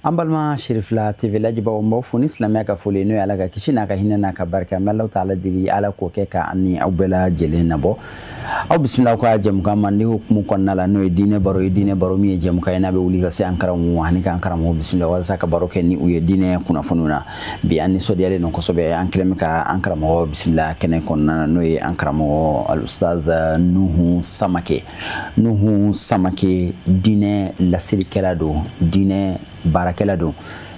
An balima Cherifla TV lajɛbagaw, n b'aw fo ni silamɛya ka foli, n'o ye Ala ka kisi n'a ka hinɛ n'a ka barika. An bɛ Alahu taala deli, Ala k'o kɛ ka an ni aw bɛɛ lajɛlen nabɔ. Aw bisimila aw ka jɛmukan mandi hukumu kɔnɔna la, n'o ye diinɛ baro ye. Diinɛ baro min ye jɛmukan ye n'a bɛ wuli ka se an karamɔgɔ ani k'an karamɔgɔ bisimila walasa ka baro kɛ ni u ye diinɛ kunnafoniw na. Bi an nisɔndiyalen don kosɛbɛ, an kɛlen bɛ ka an karamɔgɔ bisimila kɛnɛ kɔnɔna na, n'o ye an karamɔgɔ Alustaz Nuhu Samake. Nuhu Samake, diinɛ laselikɛla don, diinɛ baarakɛla don,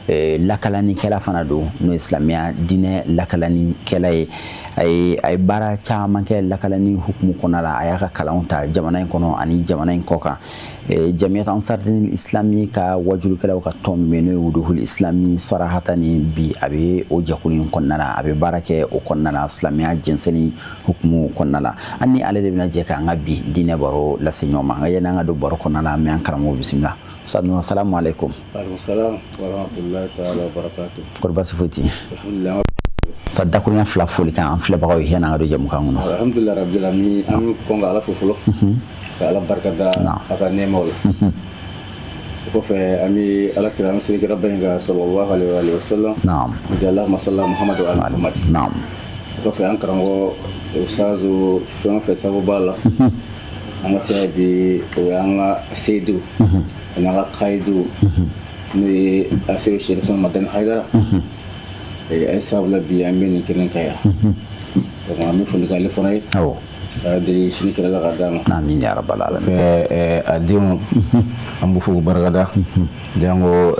lakalanikɛla fana don, n'o ye silamɛya diinɛ lakalanikɛla ye. A ye baara caman kɛ lakalani hukumu kɔnɔna la. A y'a ka kalanw ta jamana in kɔnɔ ani jamana in kɔ kan. Jamiyat Ansardin Islami ka wajulikɛlaw ka tɔn min, n'o ye Wuduhul Islami Sarahata ni bi, a bɛ o jɛkulu in kɔnɔna la, a bɛ baara kɛ o kɔnɔna la, silamɛya jɛnsɛnni hukumu kɔnɔna la. An ni ale de bɛna jɛ k'an ka bi diinɛ baro lase ɲɔgɔn ma. Nka yanni an ka don baro kɔnɔna la, an bɛ an karamɔgɔ bisimila. Sanu, assalamu alaikum. Salam wa rahmatullahi ta'ala wa barakatuh. Kɔri baasi foyi tɛ? Alhamdulillah. Sa, dakurunya fila foli kan an filɛbagaw ye yanni an ka don jɛmukan kɔnɔ. Alhamdulillah rabbil alamin. An bɛ kɔn ka Ala fo fɔlɔ, ka Ala barika da a ka nɛɛmaw la. O kɔfɛ, an bɛ Ala kira, an bɛ seli kira ba in kan, sallallahu alaihi wa sallam. Allahumma salli Muhammad wa ala Muhammad. O kɔfɛ, an karamɔgɔ Ustazu, fɛn o fɛn sababu b'a la an ka se bi, o y'an ka seyidu ani an ka kayidu, n'o ye Aseyidu Cherif Madani Hayidara. A ye sababu la bi an bɛ nin kɛnɛ kan yan. Donc an bɛ foli k'ale fana ye. K'a deli sini kɛlɛ la ka d'a ma. Amin ya rabbal alamin. Fɛ a denw, an b'u fo k'u barikada. Jango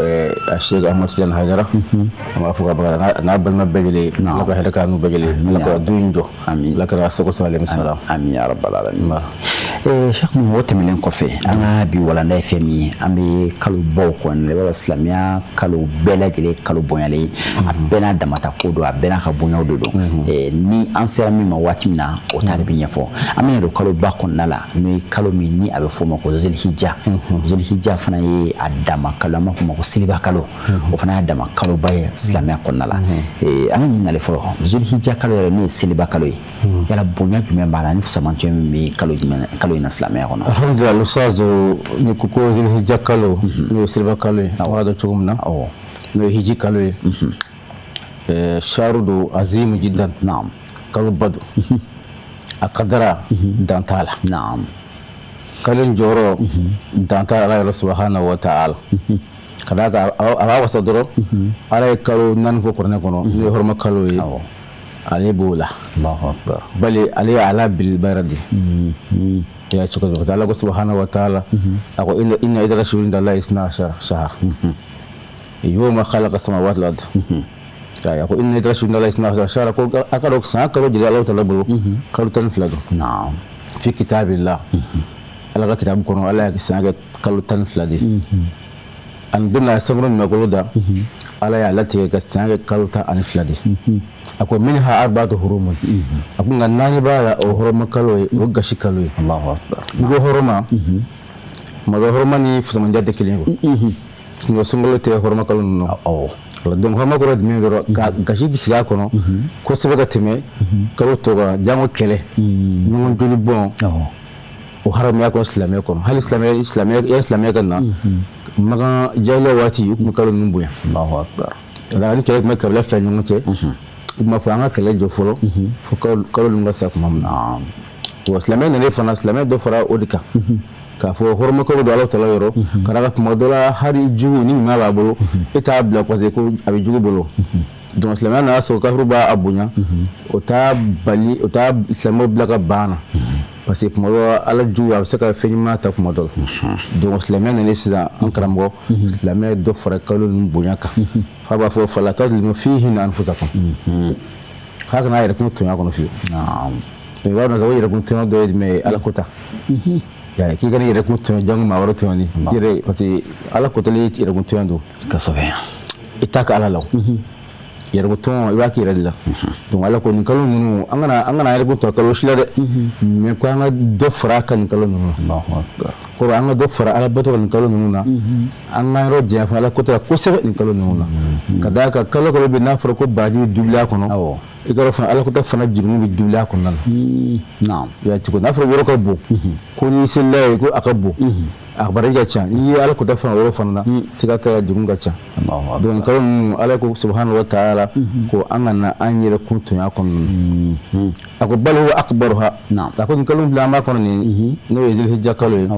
a Cheikh Ahmad Tidiane Hayidara, an b'a fo ka barikada a n'a balima bɛɛ lajɛlen. Ala ka hɛrɛ k'an n'u bɛɛ lajɛlen. Ala ka du in jɔ. Amin. Ala kɛra sago alayhi salam. Amin ya rabbal alamin. Cheikh Nuhu, o tɛmɛnen kɔfɛ, an ka bi walanda ye fɛn min ye, an bɛ kalo baw kɔnɔna la. I b'a dɔn, silamɛya kalo bɛɛ lajɛlen kalo bonyalen ye, a bɛɛ n'a damata ko don, a bɛɛ n'a ka bonyaw de don. Ni an sera min ma waati min na, o ta de bɛ ɲɛfɔ. An bɛna don kaloba kɔnɔna la, n'o ye kalo min ni a bɛ fɔ o ma ko Zulhijja. Zulhijja fana ye a dama kalo, an b'a fɔ o ma ko seliba kalo. O fana y'a dama kaloba ye silamɛya kɔnɔna la. An ka ɲininkali fɔlɔ, Zulhijja kalo yɛrɛ, n'o ye seliba kalo ye, yala bonya jumɛn b'a la ni fisamantiya min bɛ kalo jumɛn, kalo in na silamɛya kɔnɔ? Alhamdulillah, Ustaz, ni ko ko Zulhijja kalo, n'o ye seliba kalo ye, an b'a dɔn cogo min na, n'o ye hiji kalo ye, sharu do azimu jiddan. Kalo ba don, a kadara dan t'a la. Kalo in jɔyɔrɔ dan t'a la Ala yɛrɛ subahana wa ta'ala. Ka d'a kan, a b'a wasa dɔrɔn, Ala ye kalo 4 fɔ kuranɛ kɔnɔ, n'o ye hɔrɔma kalo ye, ale b'o la. Allahu akbar. Bali ale ye ala belebeleba yɛrɛ de ye. Ya cogo di? Ala ko subahana wa ta'ala, a ko inna iddata shuhuri inda Allahi isna ashara shahar yawma khalaqa samawati wal ard. A ko inna iddata shuhuri inda Allahi isna ashara shahar, ko a ka dɔn san kalo jeli Ala ta'ala bolo, kalo 12 don. Fi kitabillah, Ala ka kitabu kɔnɔ, Ala ye san kɛ kalo 12 de ye. Ani don min a sankolo dugumakolo da, Ala y'a latigɛ ka san kɛ kalo 12 de. A ko minha arba'atu hurumun, a ko nka naani b'a la, o hɔrɔma kalo ye, o gasi kalo ye. Allahu akbar. N'i ko hɔrɔma, tuma dɔ hɔrɔma ni fisamandiya tɛ kelen ye quoi. Nka sunkalo tɛ hɔrɔma kalo ninnu. Donc hɔrɔma kɔrɔ jumɛn dɔrɔn? Ka gasi bɛ sigi a kɔnɔ kosɛbɛ ka tɛmɛ kalo tɔw kan, jango kɛlɛ, ɲɔgɔn joli bɔn, o haramuya kɔnɔ silamɛya kɔnɔ. Hali silamɛya, silamɛya, silamɛya ka na Makan jahiliya waati, u tun bɛ kalo ninnu bonya. Allahu akbar. Ni kɛlɛ tun bɛ kabila fila ɲɔgɔn cɛ, u tun b'a fɔ an ka kɛlɛ jɔ fɔlɔ fo kalo ninnu ka sa tuma min na. Wa silamɛ nana fana, silamɛ dɔ fara o de kan k'a fɔ hɔrɔma kalo don Ala taala yɔrɔ. Ka d'a kan, tuma dɔ la, hali jugu ni ɲuman b'a bolo, e t'a bila parce que ko a bɛ jugu bolo. Donc silamɛya nana sɔrɔ kafiriw b'a bonya, o t'a bali, o t'a silamɛw bila ka ban na, parce que tuma dɔ Ala jugu a bɛ se ka fɛn ɲuman ta tuma dɔ la. Donc silamɛya nana sisan, an karamɔgɔ, silamɛya dɔ fara kalo ninnu bonya kan, f'a b'a fɔ fala tazlimu fihinna anfusakum, k'a kana yɛrɛ kun tɔɲɔ kɔnɔ fiyewu. Donc i b'a dɔn sa, o yɛrɛkun tɔɲɔ dɔ ye jumɛn ye? Ala ko ta ya, k'i kana yɛrɛkun tɔɲɔ, jango maa wɛrɛ tɔɲɔni yɛrɛ, parce que Ala kotali yɛrɛkun tɔɲɔ don. I t'a kɛ Ala la, o yɛrɛkun tɔɲɔ i b'a k'i yɛrɛ de la. Donc Ala ko nin kalo ninnu, an kana yɛrɛkun tɔɲɔ kalo si la dɛ, mais ko an ka dɔ fara a kan nin kalo ninnu na. Allahu akbar. Kɔrɔ, an ka dɔ fara Ala bato kan nin kalo ninnu na, an ka yɔrɔ janya fana Ala kota la kosɛbɛ nin kalo ninnu na. Ka d'a kan, kalo kalo bɛ n'a fɔra ko baraji bɛ dubili a kɔnɔ, i ka fana Ala kota fana jurumu bɛ dubili a kɔnɔna na. I y'a cogo n'a fɔra yɔrɔ ka bon, ko n'i selila ye ko a ka bon. A baraji ka ca. N'i ye Ala kota fana o yɔrɔ fana na, siga t'a la, degun ka ca. Donc kalo ninnu, Ala ko subhanahu wa ta'ala ko an kana an yɛrɛ kun tɔɲɔ kɔnɔ. A ko bal huwa akbaruha. A ko nin kalo bila an b'a kɔnɔ nin, n'o ye zilhijja kalo ye,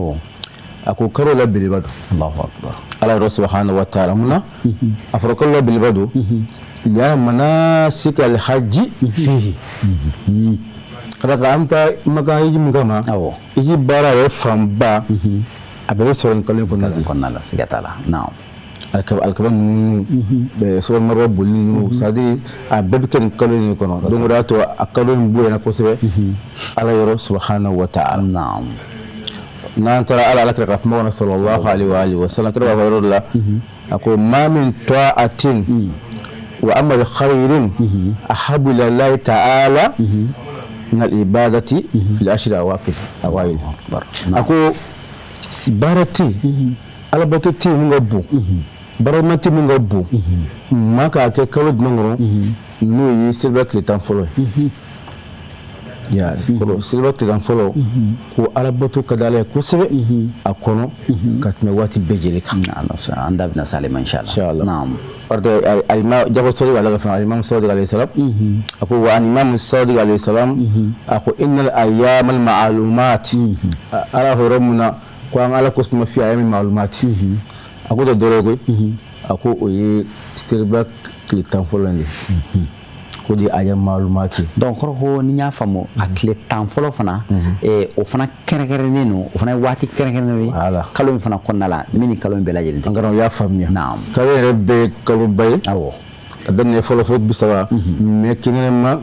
a ko kalo la belebeleba don. Allahu akbar. Ala yɛrɛ subhanahu wa ta'ala, mun na a fɔra kalo la belebeleba don? Li'anna manasika alhajji fihi. Ka d'a kan an bɛ taa Makan hiji min kama, hiji baara yɛrɛ fanba a bɛɛ bɛ sɔrɔ nin kalo in kɔnɔna la, siga t'a la. Naam. Alikaba ninnu, Safa Marwa boli ninnu, c'est à dire a bɛɛ bɛ kɛ nin kalo in kɔnɔ. Donc o de y'a to a kalo in bonyana kosɛbɛ Ala yɔrɔ subhanahu wa ta'ala. Naam. N'an taara Ala kira ka kuma kɔnɔ sallallahu alaihi wa alihi wa sallam, kira b'a fɔ yɔrɔ dɔ la, a ko ma min ta'atin wa amal khairin ahabbu ila Allahi ta'ala min al-ibadati fil ashri awaqir awail. A ko baara tɛ yen, alabato tɛ yen min ka bon, baara tɛ min ka bon maa k'a kɛ kalo jumɛn kɔnɔ, n'o ye seliba tile 10 fɔlɔ ye. Ya seliba tile 10 fɔlɔ, ko alabato ka di Ala ye kosɛbɛ a kɔnɔ ka tɛmɛ waati bɛɛ lajɛlen kan. An da bɛna s'ale ma inshallah. Naam. Parce que alimam Jafar Sadiq ala ka fɛn, alimam Sadiq alayhi salam, a ko wa alimam Sadiq alayhi salam, a ko innal ayyam al ma'lumat. Ala yɔrɔ mun na ko an Ala ko suma fi ayyam ma'lumat, a ko tɛ dɔwɛrɛ koyi, a ko o ye seliba tile 10 fɔlɔ in de ye, ko de ayyam ma'lumat. Donc kɔrɔ ko ni n y'a faamu, a tile 10 fɔlɔ fana, o fana kɛrɛnkɛrɛnnen don, o fana ye waati kɛrɛnkɛrɛnnen ye kalo in fana kɔnɔna la, min ni kalo in bɛɛ lajɛlen tɛ. An karamɔgɔ y'a faamuya. Naam. Kalo yɛrɛ bɛɛ ye kaloba ye. Awɔ. Ka daminɛ fɔlɔ fo 30, mais kɛrɛnkɛrɛnma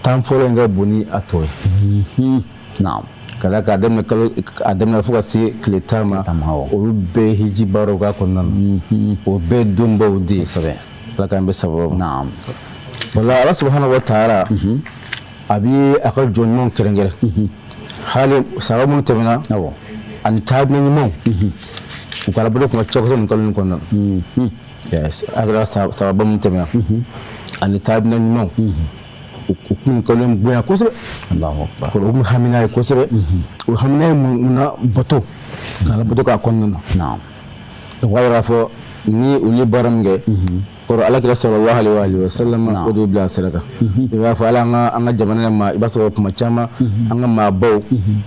10 fɔlɔ in ka bon ni a tɔ ye. Naam. Ka d'a kan a daminɛ kalo, a daminɛ fo ka se tile 10 ma, olu bɛɛ ye hiji baaraw k'a kɔnɔna na, o bɛɛ donbaw de ye. Kosɛbɛ. Ala k'an bɛ sababu ma. Naam. Wala Ala subhanahu wa ta'ala a bɛ a ka jɔn ɲumanw kɛrɛnkɛrɛn, hali saba minnu tɛmɛna ani taabolo ɲumanw, u ka alabato tun ka ca kosɛbɛ nin kalo in kɔnɔna na. Yes, a kɛra sababa minnu tɛmɛna ani taabolo ɲumanw, u kun nin kalo in bonya kosɛbɛ. Allahu akbar. U kun hami n'a ye kosɛbɛ. U hami n'a ye mun na? Bato, ka alabato k'a kɔnɔna na. Naam. Donc o b'a yira k'a fɔ ni olu ye baara min kɛ kɔrɔ, Ala kira sallallahu alaihi wa sallam o de bila sira kan. I b'a fɔ ala an ka jamana in ma, i b'a sɔrɔ kuma caman an ka maabaw,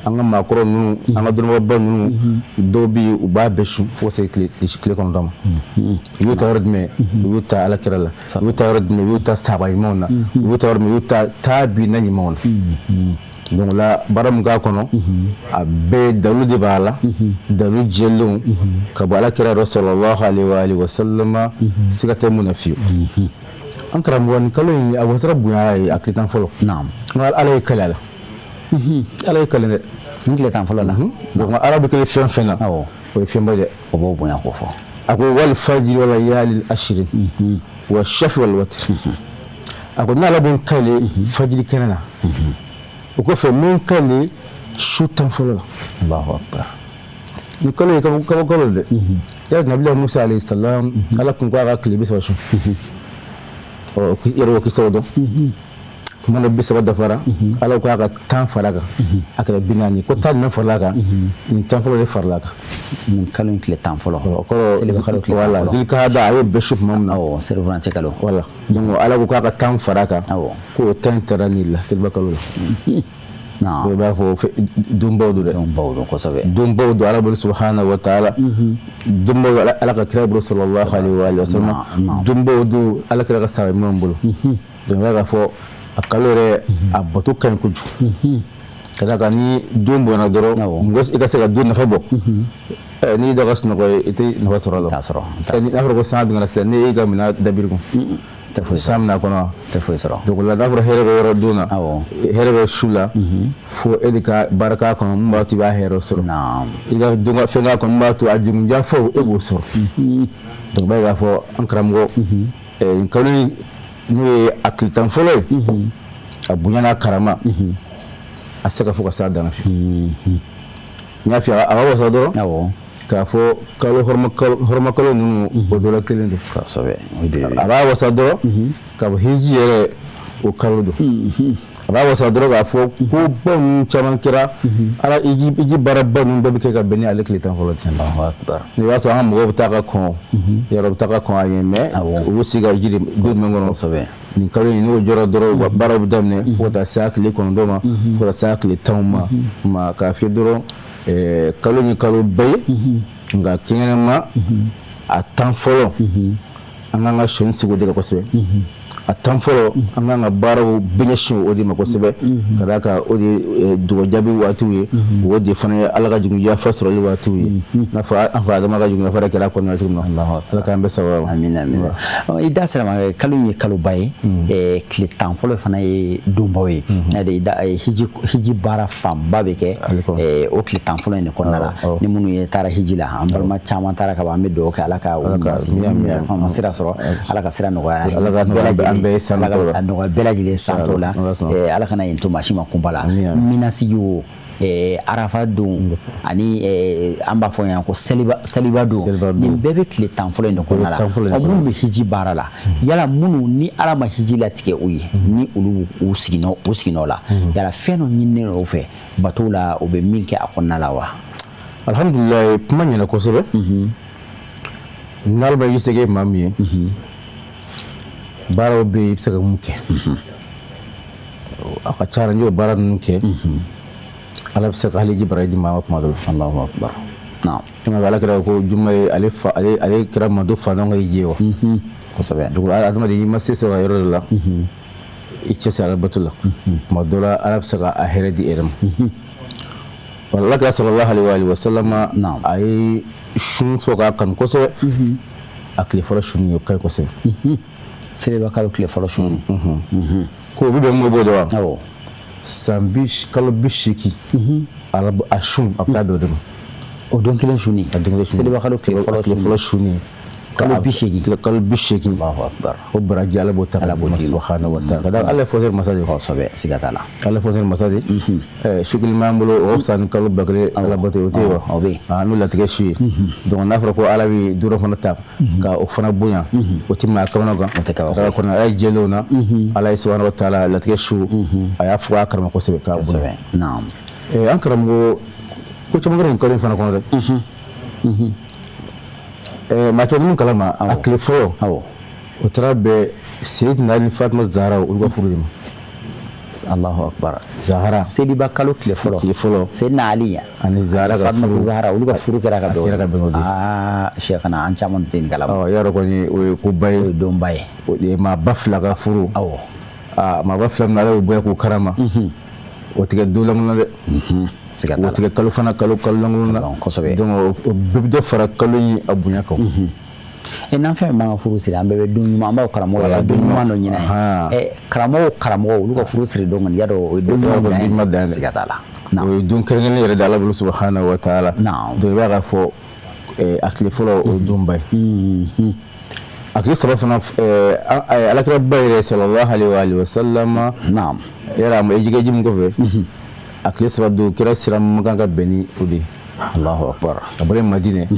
an ka maakɔrɔ ninnu, an ka dɔnnibagabaw ninnu, dɔw bɛ yen u b'a bɛɛ sun fo ka se tile 9 ma. U y'u ta yɔrɔ jumɛn? U y'u ta Ala kira la. U y'u ta yɔrɔ jumɛn? U y'u ta sahaba ɲumanw na. U y'u ta yɔrɔ jumɛn? U y'u ta taabina ɲumanw na. Donc la baara min k'a kɔnɔ, a bɛɛ dalu de b'a la, dalu jɛlenw ka bɔ Ala kira yɔrɔ sallallahu alaihi wa sallam, siga tɛ mun na fiyewu. An karamɔgɔ, nin kalo in a wasara bonya ye a tile 10 fɔlɔ. Naam. Nka Ala ye kale a la. Ala ye kale dɛ. Nin tile 10 fɔlɔ la. Donc Ala bɛ kale fɛn fɛn na, awɔ, o ye fɛnba dɛ. O b'o bonya ko fɔ. A ko wal fajiri wa layalil ashirin wa shafi wal watr. A ko n'Ala bɛ n kale fajiri kɛnɛ na, o kɔfɛ n bɛ n kale su 10 fɔlɔ la. Allahu akbar. Nin kalo ye kaba kalo dɛ. Yala Nabila Musa alayhi salam, Ala kun ko a ka tile 30 sun. Ɔ yɛrɛ o kisaw dɔn. Tuma dɔ 30 dafara, Ala ko a ka 10 fara kan, a kɛra 40. Ko 10 jumɛn farala kan? Nin 10 fɔlɔ de farala kan. Nin kalo in tile 10 fɔlɔ. O kɔrɔ seliba kalo tile 10 fɔlɔ. Zilikada a y'o bɛɛ su tuma min na. Awɔ, selifurancɛ kalo. Voilà. Donc Ala ko k'a ka 10 fara kan. Awɔ. K'o 10 taara nin la seliba kalo la. Naam. I b'a fɔ donbaw don dɛ. Donbaw don kosɛbɛ. Donbaw don Ala bolo subhanahu wa ta'ala. Donbaw don Ala ka kira bolo sallallahu alaihi wa sallam. Donbaw don Ala kira ka sahaba ɲumanw bolo. Donc i b'a k'a fɔ a kalo yɛrɛ a bato ka ɲi kojugu. Ka d'a kan ni don bonyana dɔrɔn, mɔgɔ i ka se ka don nafa bɔ. N'i da ka sunɔgɔ ye, i tɛ nafa sɔrɔ a la. T'a sɔrɔ. N'a fɔra ko san bɛ ka na sisan, n'e y'i ka minɛn dabiri kun, tɛ foyi sɔrɔ. San bɛna kɔnɔ. Tɛ foyi sɔrɔ. Donc la n'a fɔra hɛrɛ bɛ yɔrɔ don na, awɔ, hɛrɛ bɛ su la, fo e de ka baara k'a kɔnɔ mun b'a to i b'a hɛrɛ sɔrɔ. Naam. I ka don ka fɛn k'a kɔnɔ mun b'a to a jugunjanfaw e b'o sɔrɔ. Donc b'a ye k'a fɔ an karamɔgɔ, nin kalo in n'o ye a tile 10 fɔlɔ ye, a bonya n'a karama, a tɛ se ka fɔ ka s'a dan na fiyewu. N y'a f'i ye, a b'a wasa dɔrɔn. Awɔ. K'a fɔ kalo hɔrɔma kalo ninnu, o dɔ la kelen don. Kosɛbɛ. O de a b'a wasa dɔrɔn k'a fɔ hiji yɛrɛ o kalo don. A A b'a wasa dɔrɔn k'a fɔ ko ba ninnu caman kɛra ala hiji baaraba ninnu bɛɛ bɛ kɛ ka bɛn ni ale tile 10 fɔlɔ ten. Allahu akbar. I b'a sɔrɔ an ka mɔgɔw bɛ taa ka kɔn yɔrɔ bɛ taa ka kɔn a ɲɛ, mais u bɛ sigi ka hiji de don jumɛn kɔnɔ? Nin kalo in n'o jɔra dɔrɔn, u ka baaraw bɛ daminɛ fo ka taa se a tile 9 ma, fo ka taa se a tile 10 ma. K'a fiyɛ dɔrɔn, kalo in ye kalo ba ye, nka kɛnɛma a 10 fɔlɔ, an k'an ka sɔnni sigi o de kan kosɛbɛ. A 10 fɔlɔ, an k'an ka baaraw bɛɛ ɲɛsin o de ma kosɛbɛ, ka d'a kan o de ye dugawu jaabi waatiw ye, o de fana ye Ala ka jugu yafa sɔrɔli waatiw ye, n'a fɔ an fa Adama ka jugu yafa kɛra kɔnɔna cogo min na. Ala k'an bɛɛ sababu. Amina, amina. I da sera ma, kalo in ye kaloba ye, tile 10 fɔlɔ fana ye donbaw ye. Hiji baara fanba bɛ kɛ o tile 10 fɔlɔ in de kɔnɔna la. Ni minnu ye taara hiji la, an balima caman taara ka ban, an bɛ dugawu kɛ Ala ka u ma sira sɔrɔ, Ala ka sira nɔgɔya, Ala ka nɔgɔya bɛɛ lajɛlen san t'o la, Ala kana yen to maa si ma kunba la. Minasigi o Arafa don ani an b'a fɔ yan ko seliba don, nin bɛɛ bɛ tile 10 fɔlɔ in de kɔnɔna la. Minnu bɛ hiji baara la, yala minnu ni Ala ma hiji latigɛ u ye, ni olu u siginɔ la, yala fɛn dɔ ɲininen don u fɛ bato la, u bɛ min kɛ a kɔnɔna la wa? Alhamdulilayi, kuma ɲɛna kosɛbɛ. N'Ala ma i se kɛ maa min ye, baaraw bɛ yen i bɛ se ka mun kɛ, a ka ca la n'i y'o baara ninnu kɛ, Ala bɛ se ka hali ji baraji di maa ma kuma dɔ la. Allahu akbar. Naam. Ala kɛra ko juma ye ale fa ale kɛra mando fa ka hiji ye wa. Kosɛbɛ. Donc adamaden, n'i ma se sɔrɔ yɔrɔ dɔ la, i cɛsiri Ala bato la, tuma dɔ la Ala bɛ se ka a hɛrɛ di e yɛrɛ ma. Ala kɛra sallallahu alaihi wa sallam, a ye sun fɔ k'a kanu kosɛbɛ. A tile fɔlɔ sun ye o ka ɲi kosɛbɛ. Seliba kalo tile fɔlɔ sun. Ko o bɛ bɛn mun b'o dɔn wa? Awɔ. San bi kalo 80, a sun a bɛ taa bɛn o de ma. O don kelen sunni. A don kelen sunni. Seliba kalo tile fɔlɔ sunni. Kalo 80. Kalo 80. Allahu akbar. O baraji Ala b'o ta. Ala b'o di. Subhanahu wa ta'ala. Ka da Ala ye fɔsɛri masa de ye. Kosɛbɛ, siga t'a la. Ala ye fɔsɛri masa de ye. Su kelen b'an bolo, o ka fisa ni kalo 1000 Ala bato, o tɛ yen wa? O bɛ yen. N'o latigɛ su ye. Donc n'a fɔra ko Ala bɛ don dɔ fana ta ka o fana bonya, o tɛ maa kamana gan. O tɛ kabako ye. Kɔnɔ Ala ye jɛlenw na, Ala ye subhanahu wa ta'ala latigɛ su, a y'a fɔ a karama kosɛbɛ k'a bonya. Naam. An karamɔgɔ, ko caman kɛra nin kalo in fana kɔnɔ dɛ. Maa caman minnu kalama, a tile fɔlɔ, o taara bɛn Seyidina Ali Fatima Zahara olu ka furu de ma. Allahu akbar. Zahara. Seliba kalo tile fɔlɔ. Tile fɔlɔ. Seyidina Ali ani Zahara ka furu. Fatima Zahara olu ka furu kɛra ka bɛn. A kɛra ka bɛn o de. Aa, Cheikhana, an caman tɛ nin kalama. Ɔ, y'a dɔn kɔni o ye koba ye. O ye donba ye. O ye maaba fila ka furu. Awɔ. Aa, maaba fila min Ala y'u bonya k'u karama. O tɛ kɛ don lankolon na dɛ. Siga t'a la. O tɛ kɛ kalo fana kalo lankolon na. Kosɛbɛ. Donc o bɛɛ bɛ dɔ fara kalo in a bonya kan. N'an fɛn b'an ka furu siri, an bɛɛ bɛ don ɲuman, an b'aw karamɔgɔ yɛrɛ don ɲuman dɔ ɲini ye. Karamɔgɔ olu ka furu siri don kɔni, y'a dɔn o ye don ɲuman dan ye. Siga t'a la. O ye don kɛrɛnkɛrɛnnen yɛrɛ de Ala bolo subahana wa taala. Naam. Donc i b'a k'a fɔ a tile fɔlɔ, o ye donba ye. A tile saba fana, Alakira ba yɛrɛ sallallahu alaihi wa sallam. Naam. Yala a ma hiji min kɔfɛ, a tile saba don kira sera Makan ka bɛn ni o de ye. Allahu akbar. A bɔra Madinɛ,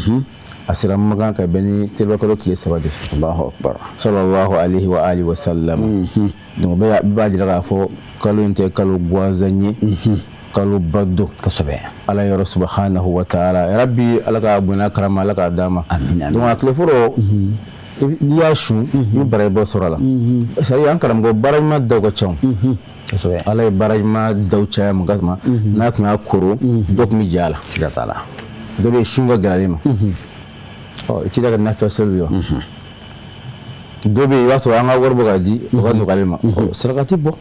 a sera Makan ka bɛn ni seliba kalo tile 3 de. Allahu akbar. Sallallahu alaihi wa alihi wa sallam. Donc bɛɛ b'a jira k'a fɔ kalo in tɛ kalo gansan ye, kalo ba don. Kosɛbɛ. Ala yɔrɔ subhanahu wa ta'ala. Ya Rabbi, Ala k'a bonya karama, Ala k'a d'a ma. Amina. Donc a tile fɔlɔ, n'i y'a sun, i bɛ baraji bɔ sɔrɔ a la. C'est à dire an karamɔgɔ, baara ɲuman daw ka ca. Kosɛbɛ. Ala ye baara ɲuman daw caya mun kama, n'a tun y'a koro, dɔ tun bɛ jɛ a la. Siga t'a la. Dɔ bɛ sun ka gɛlɛn ale ma. Ɔ, i t'i da ka nafila seliw ye wa? Dɔ bɛ yen, i b'a sɔrɔ an ka wari bɔ k'a di, o ka nɔgɔ ale ma. Sarakati bɔ.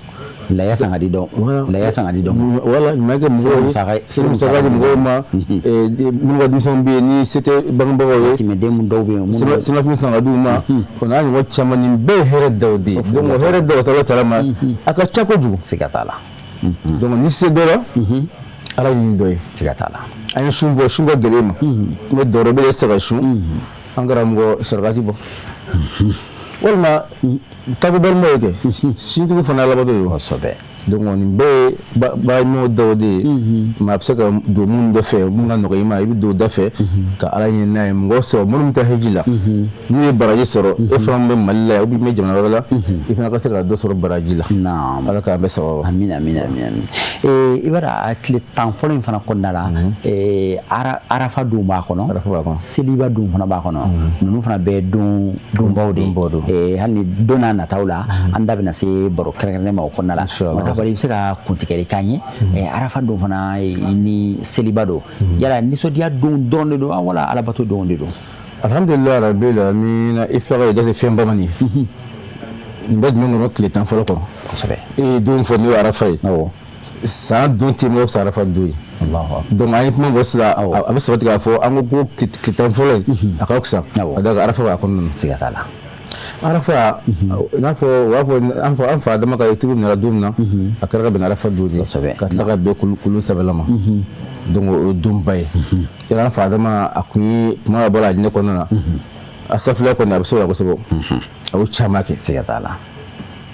Laya san ka di dɔn. Laya san ka di dɔn. Wala ɲuman kɛ mɔgɔw ye. Seli musaka di mɔgɔw ma. Minnu ka denmisɛnw bɛ yen ni se tɛ bangebagaw ye. Yatiimɛden mun dɔw bɛ yen. Selimafini san ka d'u ma. O n'a ɲɔgɔn caman, nin bɛɛ ye hɛrɛ daw de ye. Donc o hɛrɛ daw Ala taala ma, a ka ca kojugu. Siga t'a la. Donc ni se dɔ la, Ala ɲini dɔ ye. Siga t'a la. An ye sun bɔ, sun ka gɛlɛn ma. N bɛ dɔwɛrɛ bɛ se ka sun. An karamɔgɔ, sarakati bɔ. Walima tako balimaw ye kɛ sintigiw fana alabato ye. Kosɛbɛ. Donc nin bɛɛ ye baaraɲumanw daw de ye. Maa bɛ se ka don minnu dɔ fɛ, mun ka nɔgɔ i ma, i bɛ don o da fɛ ka Ala ɲini n'a ye. Mɔgɔ sɔrɔ minnu bɛ taa hiji la, n'u ye baraji sɔrɔ, e fana bɛ Mali la yan ou bien i bɛ jamana wɛrɛ la, i fana ka se ka dɔ sɔrɔ baraji la. Ala k'an bɛɛ sababa. Amin, amin, amin, amin. I b'a dɔn, a tile 10 fɔlɔ in fana kɔnɔna la, arafa don b'a kɔnɔ, arafa b'a kɔnɔ, seliba don fana b'a kɔnɔ. Ninnu fana bɛɛ don donbaw de ye. Hali ni don n'a nataw la, an da bɛna se baro kɛrɛnkɛrɛnnen ma o kɔnɔna la. Mata, i bɛ se ka kuntigɛli k'an ye, arafa don fana ni seliba don, yala nisɔndiya don dɔrɔn de don wala alabato don de don? Alhamdulilayi rabbil alamin. I fɛ ka dase fɛn bamanan ye nin bɛ jumɛn kɔnɔ? Tile 10 fɔlɔ kɔnɔ. E ye don fɔ, n'o ye arafa ye. San don tɛ mɔgɔ arafa don ye. Donc an ye kuma bɔ sisan, a bɛ sabati k'a fɔ an ko tile 10 fɔlɔ in a ka fisa ka d'a kan arafa b'a kɔnɔna na. Siga t'a la. Arafa, n'a fɔ u b'a fɔ an fa Adama ka tugu minɛra don min na, a kɛra ka bɛn arafa don de ye, ka tila ka bɛn kulu sanfɛla ma. Donc o ye donba ye. Yala an fa Adama, a kun ye kuma ka bɔ a jinɛ kɔnɔna na, a safila kɔni a bɛ se o la kosɛbɛ, a y'o caman kɛ. Siga t'a la.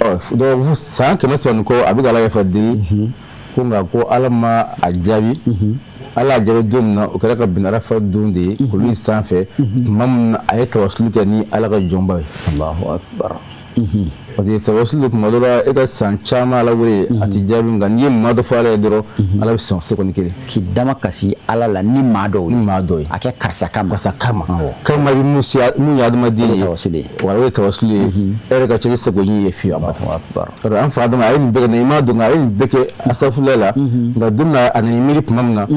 Ɔ, donc san 300 ni kɔ, a bɛ ka Ala yafa deli ko, nka ko Ala ma a jaabi. Ala y'a jaabi don min na, o kɛra ka bɛn arafa don de ye, kulu in sanfɛ, tuma min na a ye tawasulu kɛ ni Ala ka jɔnba ye. Allahu akbar. Parce que tawasulu, tuma dɔ la, e ka san caman Ala wele, a tɛ jaabi, nka n'i ye maa dɔ fɔ Ala ye dɔrɔn, Ala bɛ sɔn seconde kelen. K'i dama kasi Ala la ni maa dɔw ye. Ni maa dɔw ye. A kɛ karisa kama. Karisa kama. Kama bɛ mun se, mun ye adamaden ye. O ye tawasulu ye. Wala, o ye tawasulu ye. E yɛrɛ ka cɛsiri seko ɲini ye fiyewu. Allahu akbar. An fa Adama, a ye nin bɛɛ kɛ, i m'a dɔn, nka a ye nin bɛɛ kɛ asafula la. Nka don min na a nana miiri tuma min na,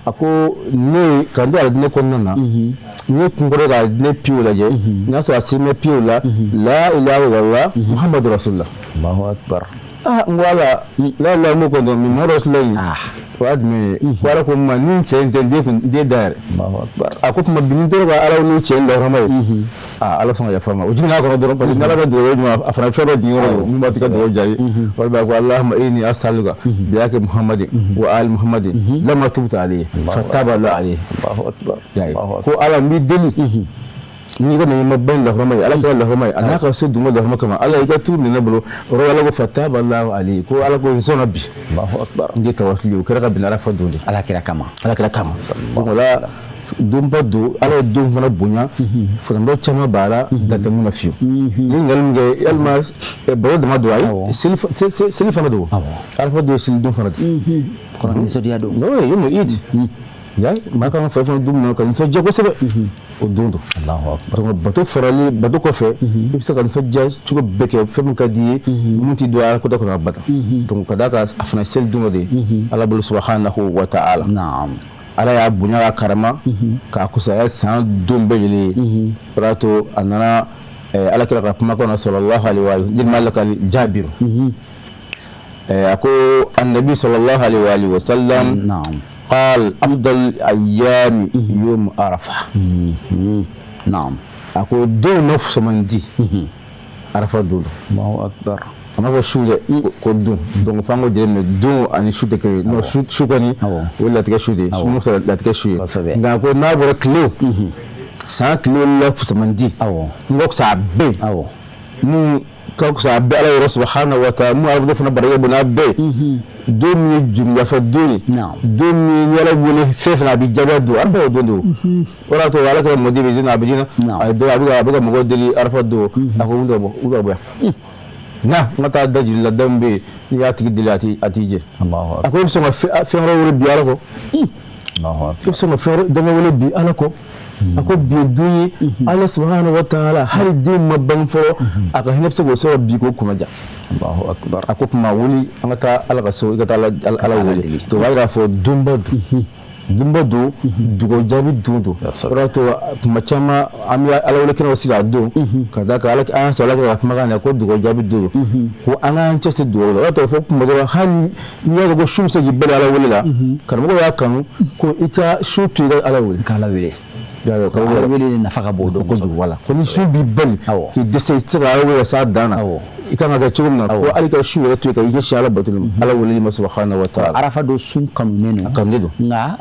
a ko ne ka n to alijinɛ kɔnɔna na, n ye kunkɔrɔ ka alijinɛ piyew lajɛ, n'a sɔrɔ a sen bɛ piyew la, la ilaha illallah muhammadu rasulullah. Allahu akbar. N ko Ala, la ilaha m'o kɔni dɔn, mais muhammadu rasulullah in, o y'a jumɛn ye? Ko Ala ko n ma, ni cɛ in tɛ, n den kun n den da yɛrɛ. A ko tuma bi ni n tora ka Ala n'o cɛ in lahɔrɔma ye, Ala sɔn ka yafa n ma. O jiginna a kɔnɔ dɔrɔn, parce que ni Ala bɛ dugawu ɲuman, a fana fɛn dɔ jigin yɔrɔ min b'a ti ka dugawu jaabi. Walima ko Allahumma inni as'aluka bi haqqi Muhammadin wa ali Muhammadin lama tubta alayhi fataba Allahu alayhi. Ko Ala, n b'i deli n'i ka n'i ma ba in lahɔrɔma ye, Ala kɛra lahɔrɔma ye, a n'a ka so dun lahɔrɔma kama, Ala i ka tugu minɛ ne bolo o yɔrɔ. Ala ko fataba Allahu alayhi, ko Ala ko n sɔnna bi. Allahu akbar. N ye tawasuli, o kɛra ka bɛn arafa don de. Ala kira kama. Ala kira kama. Donc o la, donba don, Ala ye don fana bonya, fɛn caman b'a la, dan tɛ mun na fiyewu. Ni ɲininkali min kɛ, yalima baro dama don? Ayi, seli fana don. Arafa don, seli don fana don. Kɔrɔ nisɔndiya don. Oui, yawmu Eid ya, maa kan ka fɛn fɛn don min na ka nisɔndiya kosɛbɛ, o don don. Donc bato farali bato kɔfɛ, i bɛ se ka nisɔndiya cogo bɛɛ kɛ, fɛn min ka di i ye, mun t'i don Ala kota kɔnɔ abada. Donc ka d'a kan, a fana seli don dɔ de ye Ala bolo subahanahu wa ta'ala. Ala y'a bonya ka karama k'a kusaya san don bɛɛ lajɛlen ye. O de y'a to a nana Ala kira ka kumakan na sallallahu alaihi wa sallam, lakali Jabiru, a ko annabi sallallahu alaihi wa sallam قال أفضل الأيام يوم عرفة. A ko don na fusamandi, arafa don. Allahu akbar. A ma fɔ su dɛ, ko don. Donc f'an ko jateminɛ, don ani su tɛ kelen ye. Non, su kɔni, o ye latigɛ su de ye, su mun sɔrɔ latigɛ su ye. Nka ko n'a bɔra tilew, san tilew la fusamandi, n ka fisa a bɛɛ ye, mun ka fisa a bɛɛ Ala yɔrɔ subahana wa taala, mun Ala fana barika bon n'a bɛɛ ye, don min ye juru yafa don ye, don min ye Ala wele fɛn fɛn a bɛ jaabi don, arafa o don don. O de y'a to Ala kɛra mɔden bɛ zina a bɛ jinɛ a ye, a bɛ ka mɔgɔw deli arafa don, a ko wuli ka bɔ, wuli ka bɔ yan na, n ka taa da joli la, da min bɛ yen n'i y'a tigi deli a t'i jɛ. A ko e bɛ sɔn ka fɛn wɛrɛ wele bi Ala kɔ? I bɛ sɔn ka fɛn wɛrɛ dama wele bi Ala kɔ? A ko bi ye don ye, Ala subahana wa taala, hali den ma bange fɔlɔ, a ka hinɛ bɛ se k'o sɔrɔ bi k'o kunnaja. Allahu akbar. A ko tuma wuli, an ka taa Ala ka so, i ka taa Ala wele. To b'a jira fɔ donba don, donba don, dugawu jaabi don don. O de y'a to tuma caman an bɛ Ala wele kɛnɛw sigi a don, ka d'a kan Ala an y'a sɔrɔ Ala ka kumakan na ko dugawu jaabi don don, ko an k'an cɛsiri dugawu la. O de y'a to fɔ tuma dɔ la, hali n'i y'a dɔn ko su bɛ se k'i bali Ala wele la, karamɔgɔ y'a kanu ko i ka su to i ka Ala wele. Ka Ala wele. Ala wele nafa ka bon o don kojugu. Wala ko ni su b'i bali k'i dɛsɛ, i tɛ se ka Ala wele s'a dan na, i kan ka kɛ cogo min na, ko hali ka su yɛrɛ to yen ka i ɲɛsin Ala batoli ma, Ala weleli ma subahana wa taala. Arafa don sun kanunen don. A kanunen don. Nka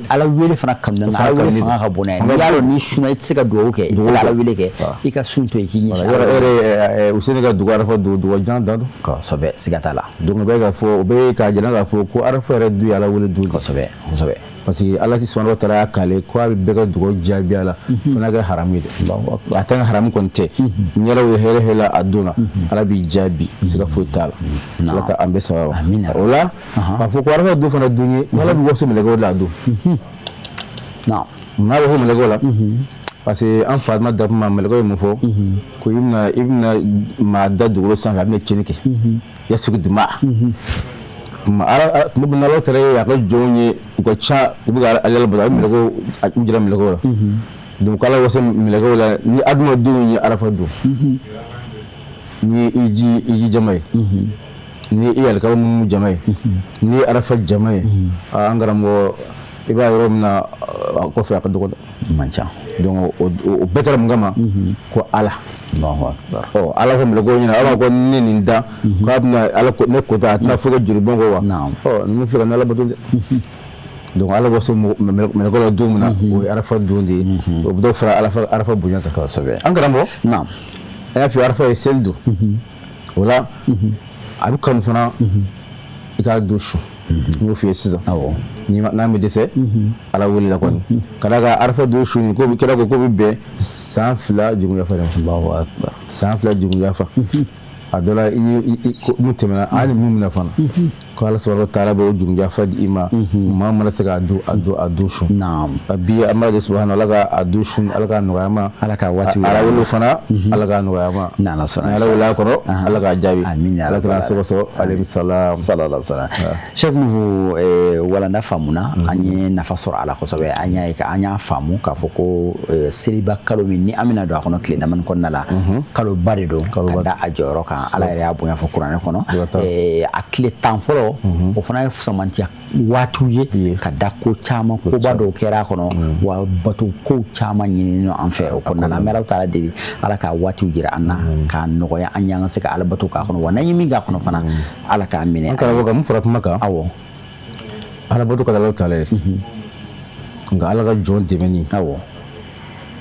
Ala wele fana kanu na, ala wele fanga ka bon n'a ye. N'i y'a dɔn n'i sunna i tɛ se ka dugawu kɛ, i tɛ se ka ala wele kɛ, i ka sun to yen k'i ɲɛsin. Yɔrɔ e yɛrɛ Useni ka dugu arafa don, dugu jan dan don. Kosɛbɛ, siga t'a la. Donc o bɛ k'a fɔ, o bɛ k'a jira k'a fɔ ko arafa yɛrɛ dun ye ala wele don. Kosɛbɛ, kosɛbɛ. Parce que Ala subahana wa taala y'a kale ko a bɛ bɛɛ ka dugawu jaabi a la, fo n'a kɛ haramu ye dɛ. A tɛ haramu kɔni tɛ. Ni Ala ye hɛrɛ hɛrɛ a don na, Ala b'i jaabi, siga foyi t'a la. Ala ka an bɛɛ sababa. O la k'a fɔ ko arafa don fana don ye, Ala bɛ waso mɛlɛkɛw la a don. N'a waso mɛlɛkɛw la, parce que an fa ma da kuma mɛlɛkɛw ye mun fɔ? Ko i bɛna maa da dugukolo sanfɛ, a bɛna tiɲɛni kɛ. Yasfiku dima. Tuma min Ala taara ye a ka jɔnw ye, u ka ca, u bɛ ka Ala bato, a bɛ mɛlɛkɛw u jira mɛlɛkɛw la. Donc Ala waso mɛlɛkɛw la ni adamadenw ye arafa don. Ni i ji jama ye, ni i alikaw minnu jama ye, ni arafa jama ye, an karamɔgɔ, i b'a yɔrɔ min na a kɔfɛ a ka dɔgɔ dɛ. Man ca. Donc o bɛɛ taara mun kama? Ko Ala. Allahu akbar. Ɔ, Ala ko mɛlɛkɛw ɲɛna, Ala ko ne nin da k'a bɛna Ala ko ne kota a tɛna fɔ ka joli bɔn kɔ wa? Ɔ, ninnu filɛ ka n'Ala bato dɛ. Donc Ala waso mɛlɛkɛw la don min na, o ye arafa don de ye. O bɛ dɔ fara arafa bonya kan. Kosɛbɛ. An karamɔgɔ, an y'a f'i ye, arafa ye seli don. O la a bɛ kanu fana i k'a don su. N y'o f'i ye sisan. Ni n'a ma dɛsɛ Ala wele la kɔni, ka d'a kan arafa don su nin ko kira ko bɛ bɛn san 2 jugu yafa de ma. Allahu akbar. San 2 jugu yafa. A dɔ la i mun tɛmɛna hali mun minɛ fana, ko Ala subahana wa taala bɛ o jugu yafa di i ma, maa mana se k'a don a don su. Bi an b'a de subahana, Ala ka a don su, Ala k'a nɔgɔya ma. Ala ka waati. Ala wele fana, Ala k'a nɔgɔya ma. N'Ala sɔnna. Ala wele a kɔrɔ, Ala k'a jaabi. Amin. Ala k'an sɔgɔsɔgɔ alayhi salam. Sallallahu alaihi wasallam. Cheikh Nuhu, walanda faamuna, an ye nafa sɔrɔ a la kosɛbɛ. An y'a ye, an y'a faamu k'a fɔ ko seliba kalo min ni an bɛna don a kɔnɔ tile damani kɔnɔna la, kaloba de don ka da a jɔyɔrɔ kan. Ala yɛrɛ y'a bonya fɔ kuranɛ kɔnɔ. A tile 10 fɔlɔ, o fana ye fusamantiya waatiw ye ka da ko caman, koba dɔw kɛra a kɔnɔ, wa bato kow caman ɲininen an fɛ o kɔnɔna la. An bɛ Ala taala deli, Ala ka waatiw jira an na k'a nɔgɔya an ye, an ka se ka Ala bato k'a kɔnɔ, wa n'an ye min k'a kɔnɔ fana, Ala k'a minɛ. An karamɔgɔ, ka mun fara kuma kan? Awɔ. Ala bato ka Ala taala ye, nka Ala ka jɔn dɛmɛni,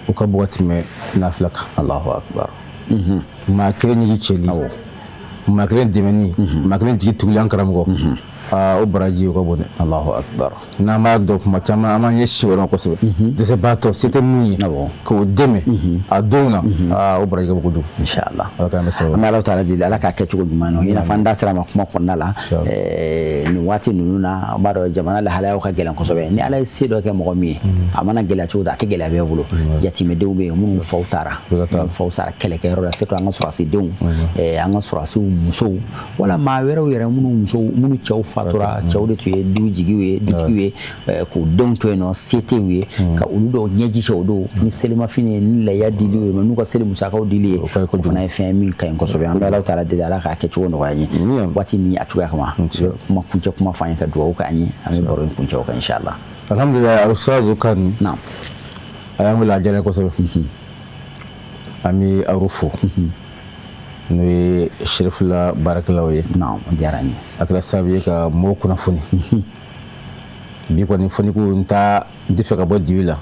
o ka bon ka tɛmɛ nafila kan. Allahu akbar. Maa kelen ɲɛji cɛli, maa kelen dɛmɛni, maa kelen jigi tuguli, an karamɔgɔ, aa, o baraji o ka bon dɛ. Allahu akbar. N'an b'a dɔn kuma caman, an b'an ɲɛsin o yɔrɔ ma kosɛbɛ. Dɛsɛbaatɔ se tɛ mun ye, k'o dɛmɛ a don na, aa, o baraji ka bon kojugu. Inshallah. Ala k'an bɛ sababu. An bɛ Ala taala deli, Ala k'a kɛ cogo ɲuman na, i n'a fɔ an da sera ma kuma kɔnɔna la. Nin waati ninnu na, an b'a dɔn jamana lahalayaw ka gɛlɛn kosɛbɛ. Ni Ala ye se dɔ kɛ mɔgɔ min ye, a mana gɛlɛya cogo do, a tɛ gɛlɛya bɛɛ bolo. Yatimɛdenw bɛ yen minnu faw taara, minnu faw sara kɛlɛkɛyɔrɔ la, surtout an ka sɔrɔsidenw, an ka sɔrɔsiw musow, wala maa wɛrɛw yɛrɛ minnu musow, minnu cɛw fatura, cɛw de tun ye du jigiw ye, dutigiw ye, k'u denw to yen nɔ, se tɛ u ye, ka olu dɔw ɲɛji cɛ o don ni selimafini ye, ni laya dili ye, n'u ka seli musakaw dili ye, o fana ye fɛn min ka ɲi kosɛbɛ. An bɛ Ala taala deli, Ala k'a kɛcogo nɔgɔya an ye waati ni a cogoya kama. Kuma kuncɛ kuma fɔ an ye, ka dugawu k'an ye, an bɛ baro in kuncɛ o kan inshallah. Alhamdulilayi, Ustaz kan. A y'an wele, a diyara n ye kosɛbɛ. An bɛ aw fo, n'o ye Serifula baarakɛlaw ye. Naam, o diyara n ye. A kɛra sababu ye ka mɔgɔw kunnafoni. Bi kɔni fɔni ko n t'a n tɛ fɛ ka bɔ dibi la,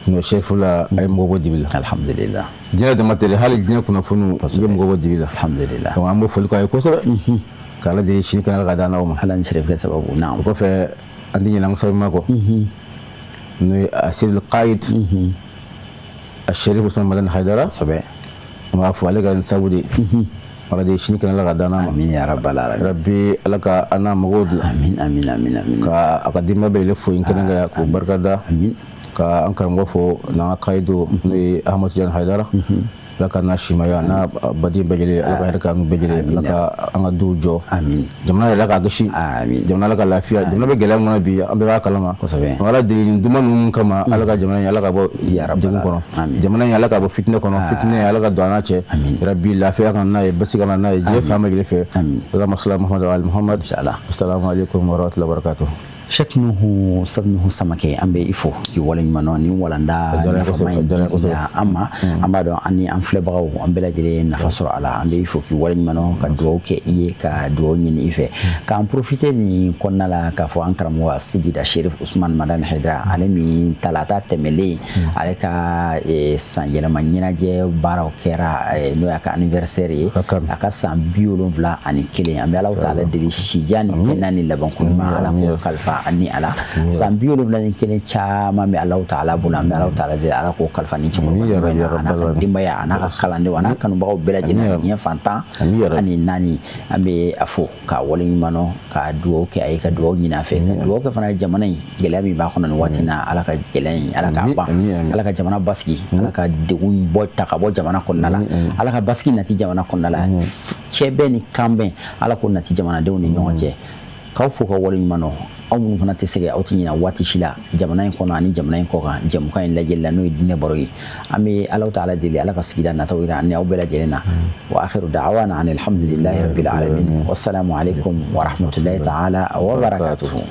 n'o Serifula a ye mɔgɔ bɔ dibi la. Alhamdulillah. Diɲɛ dama tɛ, hali diɲɛ kunnafoniw i bɛ mɔgɔ bɔ dibi la. Alhamdulillah. Donc an b'o foli k'a ye kosɛbɛ, k'Ala deli sini kɛnɛ Ala ka d'an n'aw ma. Ala ni Serif kɛ sababu. Naam. O kɔfɛ, an tɛ ɲinɛ an ka sababu kɔ, n'o ye Asiril Qayid Sherif Usman Madani Haidara. An b'a fɔ ale ka nin sabu de, Ala de sini kɛnɛ Ala ka d'an n'a ma. Amin ya rabbal alamin. Rabbi, Ala ka an n'a mago dilan. Amin, amin, amin, amin. Ka a ka denba bɛɛ fo in kɛnɛ kan k'o barika da. Amin. Ka an karamɔgɔ fo n'an ka kayido, n'o ye Ahmadu Tijani Haidara. Ala ka n'a simaya n'a baden bɛɛ lajɛlen, Ala ka hɛrɛ k'an bɛɛ lajɛlen, Ala ka an ka duw jɔ. Amin. Jamana yɛrɛ, Ala k'a kisi. Amin. Jamana, Ala ka lafiya. Jamana bɛ gɛlɛya min kɔnɔ bi, an bɛɛ b'a kalama. Ala deli nin duman ninnu kama, Ala ka jamana in, Ala ka bɔ degun kɔnɔ. Jamana in, Ala ka bɔ fitinɛ kɔnɔ, fitinɛ, Ala ka don an n'a cɛ. Rabbi, lafiya ka n'a ye, basi ka n'a ye diɲɛ fan bɛɛ lajɛlen fɛ. Allahumma salli ala Muhammad wa ali Muhammad. Inshallah. Assalamu alaikum wa rahmatullahi wa barakatuh. Cheikh Nuhu, Ustaz Nuhu Samakɛ, an bɛ i fo k'i waleɲuman dɔn nin walanda nafama in dili la an ma. An b'a dɔn an ni an filɛbagaw, an bɛɛ lajɛlen ye nafa sɔrɔ a la. An bɛ i fo k'i waleɲuman dɔn, ka dugawu kɛ i ye, ka dugawu ɲini i fɛ, k'an profiter nin kɔnɔna la k'a fɔ an karamɔgɔ Seyida Sherif Usman Madani Haidara, ale min talata tɛmɛlen ale ka san yɛlɛma ɲɛnajɛ baaraw kɛra, n'o y'a ka anniversaire ye, a ka san 71. An bɛ Alahu taala deli, sijan ni kɛnɛya ni labanko ɲuman, Ala k'o kalifa ani ala. San 71 caman bɛ Alahu taala bolo. An bɛ Alahu taala deli, Ala k'o kalifa ni cɛkɔrɔba in na, a n'a ka denbaya, a n'a ka kalandenw, a n'a kanubagaw bɛɛ lajɛlen, diɲɛ fan 14. An bɛ a fo k'a waleɲuman dɔn, ka dugawu kɛ a ye, ka dugawu ɲini a fɛ, ka dugawu kɛ fana jamana in, gɛlɛya min b'a kɔnɔ nin waati in na, Ala ka gɛlɛya in, Ala k'a ban, Ala ka jamana basigi, Ala ka degun bɔ ta ka bɔ jamana kɔnɔna la, Ala ka basigi nati jamana kɔnɔna la, cɛbɛn ni kanbɛn, Ala k'o nati jamanadenw ni ɲɔgɔn cɛ. K'aw fo ka waleɲuman dɔn, aw minnu fana tɛ sɛgɛn, aw tɛ ɲinɛ waati si la jamana in kɔnɔ ani jamana in kɔkan jɛmukan in lajɛli la, n'o ye diinɛ baro ye. An bɛ Alahu taala deli, Ala ka sigida nataw yira ani aw bɛɛ lajɛlen na. Wa akhiru da'wana anil hamdulillahi rabbil alamin, wassalamu alaikum wa rahmatullahi ta'ala wa barakatuhu.